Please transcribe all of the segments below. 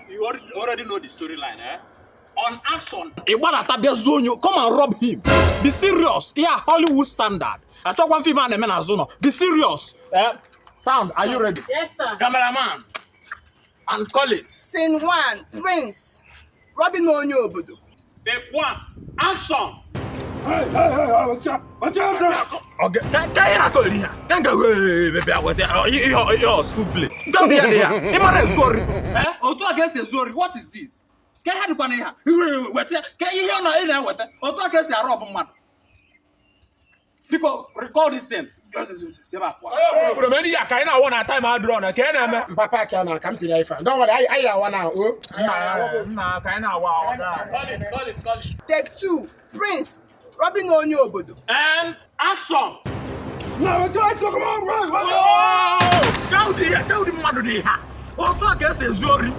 You already know the storyline, eh? On action. Come and rob him. Be serious. Yeah, Hollywood standard. I talk one film and a man as Be serious. Sound, are you ready? Yes, sir. Cameraman. And call it. Scene 1, Prince. Robbing Onye Obodo. Take 1. Action. Hey, what's up? Okay, can you baby? Your school play. Don't be there. Sorry. Otu against a sorry. What is this? Can you have here? Can you hear no what? Otu against a rob man. Because record this thing. Bro, many a kind of one at time I draw. Can Papa can come to life. Don't worry, I want now. Call it. Take 2, Prince. Robbing Onye Obodo. And action. No, come on, run. Tell the mother they have. Otu against a sorry.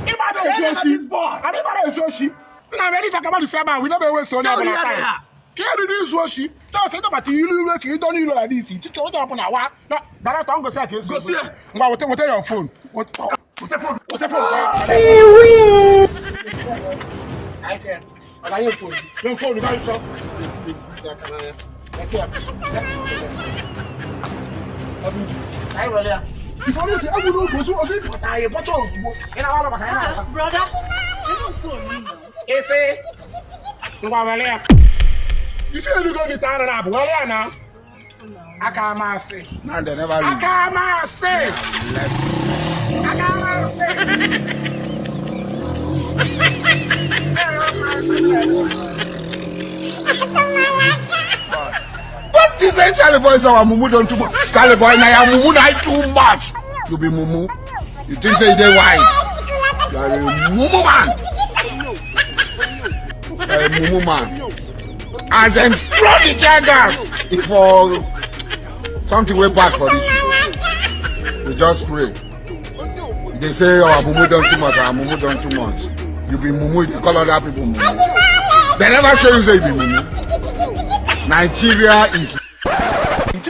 Anybody is so she. Now, when you talk about the same, we never waste on our time. Here it is, what she does. Say about you don't even like this. Teach you up on a walk. No, that I don't go say. Go see. What your phone? What the phone? I said, I your phone. Your phone, you guys stop. I will. Before you say, I will go to a tire, but brother, you say, you feel you go to town and up. Well, now, I can't say. No, they never leave. I can't say. What is it, Charlie boy? So Mumu don't too much. Charlie boy, now Mumu not too much. You be Mumu. You think say they wise? You are a Mumu man. You are a Mumu man. And then throw the gas for something way back for this. We just pray. They say our Mumu done too much, our Mumu done too much. You be Mumu, you call other people Mumu. They never show you say you be Mumu. Nigeria is.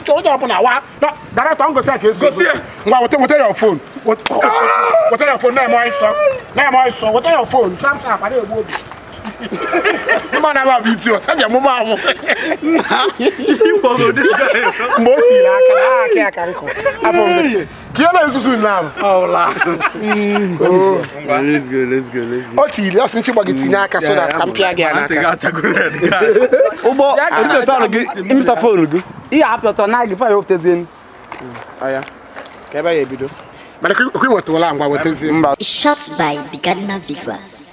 Told up on a walk. No, that I don't go say. Go see. What your phone? What your phone? Now my son. What your phone? Samsung. I don't know. The man never beat you. Tell your mama. You follow this guy. Moti la kana kanko. Afon the Kiana is soon now. Oh la. Let's go. Moti, you since you bagiti na ka so that campia again. I think I take good. Obo, you sound good. Mr. Phone. He happy to na give you the zin. Aya. Keba ye bido. But I want to allow what is Shot by the Gardener Vigorous.